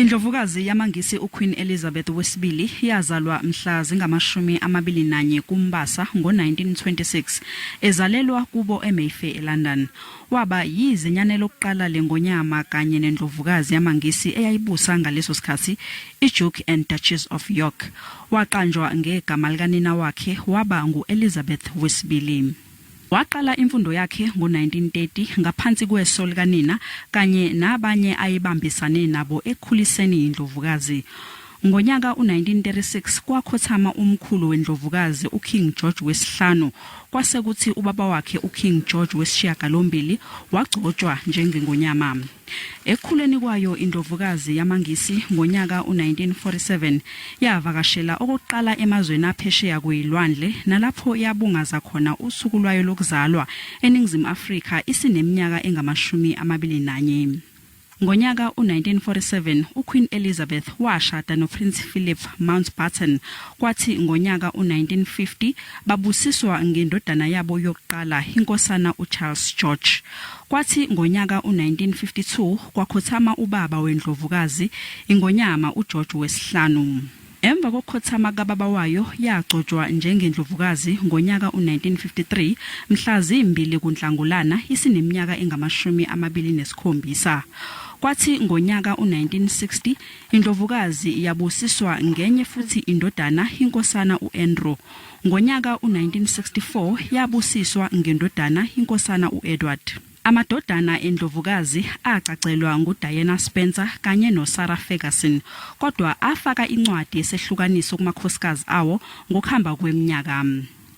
Indlovukazi yamaNgisi uQueen Elizabeth wesibili yazalwa mhla zingama-21 kuMbasa ngo-1926 ezalelwa kubo eMayfair eLondon. Waba yizinyane lokuqala lengonyama kanye nendlovukazi yamaNgisi eyayibusa ngaleso sikhathi iDuke and Duchess of York. Waqanjwa ngegama likanina wakhe waba ngu-Elizabeth wesibili. Waqala imfundo yakhe ngo-1930 ngaphansi kweso likanina kanye nabanye ayebambisane nabo ekukhuliseni indlovukazi. Ngonyaka u-1936 kwakhothama umkhulu wendlovukazi uKing George wesihlanu kwase kuthi ubaba wakhe uKing George wesishiyagalombili wagcotshwa njengengonyama. Ekukhuleni kwayo iNdlovukazi yamaNgisi ngonyaka u-1947 yavakashela okokuqala emazweni aphesheya kwezilwandle nalapho yabungaza khona usuku lwayo lokuzalwa eNingizimu Afrika isineminyaka engama-21. Ngonyaka u-1947 uQueen Elizabeth washada noPrince Philip Mountbatten kwathi ngonyaka u-1950 babusiswa ngendodana yabo yokuqala iNkosana uCharles George. Kwathi ngonyaka u-1952 kwakhothama ubaba wendlovukazi iNgonyama uGeorge wesihlanu. Emva kokukhothama kababa wayo yagcotshwa njengendlovukazi ngonyaka u-1953 mhla zimbili kuNhlangulana isineminyaka engama-27. Kwathi ngonyaka u-1960 indlovukazi yabusiswa ngenye futhi indodana iNkosana u-Andrew. Ngonyaka u-1964 yabusiswa ngendodana iNkosana u-Edward. Amadodana endlovukazi agcagcelwa nguDiana Spencer kanye noSarah Ferguson kodwa afaka incwadi yesehlukaniso kumakhosikazi awo ngokuhamba kweminyaka.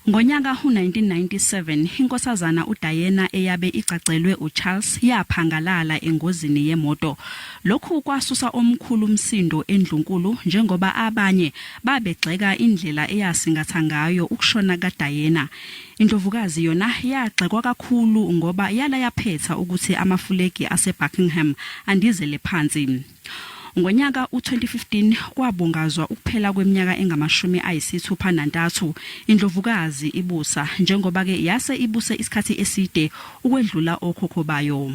Ngonyaka u-1997 iNkosazana uDiana eyabe igcagcelwe uCharles yaphangalala engozini yemoto. Lokhu kwasusa omkhulu umsindo eNdlunkulu njengoba abanye babegxeka indlela eyasingatha ngayo ukushona kaDiana. Indlovukazi yona yagxekwa kakhulu ngoba yala yaphetha ukuthi amafulegi aseBuckingham andizele phansi. Ngonyaka u-2015 kwabungazwa ukuphela kweminyaka engama-63 indlovukazi ibusa njengoba-ke yase ibuse isikhathi eside ukwedlula okhokho bayo.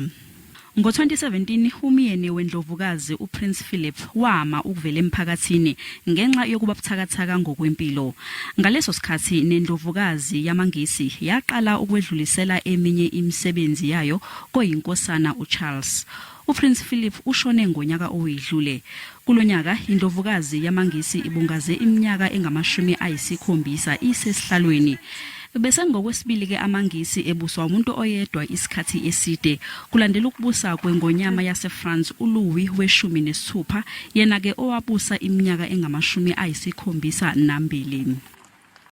Ngo-2017 umyeni wendlovukazi uPrince Philip wama ukuvela emphakathini ngenxa yokuba buthakathaka ngokwempilo. Ngaleso sikhathi nendlovukazi yamaNgisi yaqala ukwedlulisela eminye imisebenzi yayo koyinkosana uCharles. UPrince Philip ushone ngonyaka owedlule. Kulo nyaka indlovukazi yamaNgisi ibungaze iminyaka engama-70 isesihlalweni. Bese ngokwesibili-ke amaNgisi ebuswa umuntu oyedwa isikhathi eside kulandela ukubusa kwengonyama yaseFrance uLouis weshumi nesithupha yena-ke owabusa iminyaka engama-72.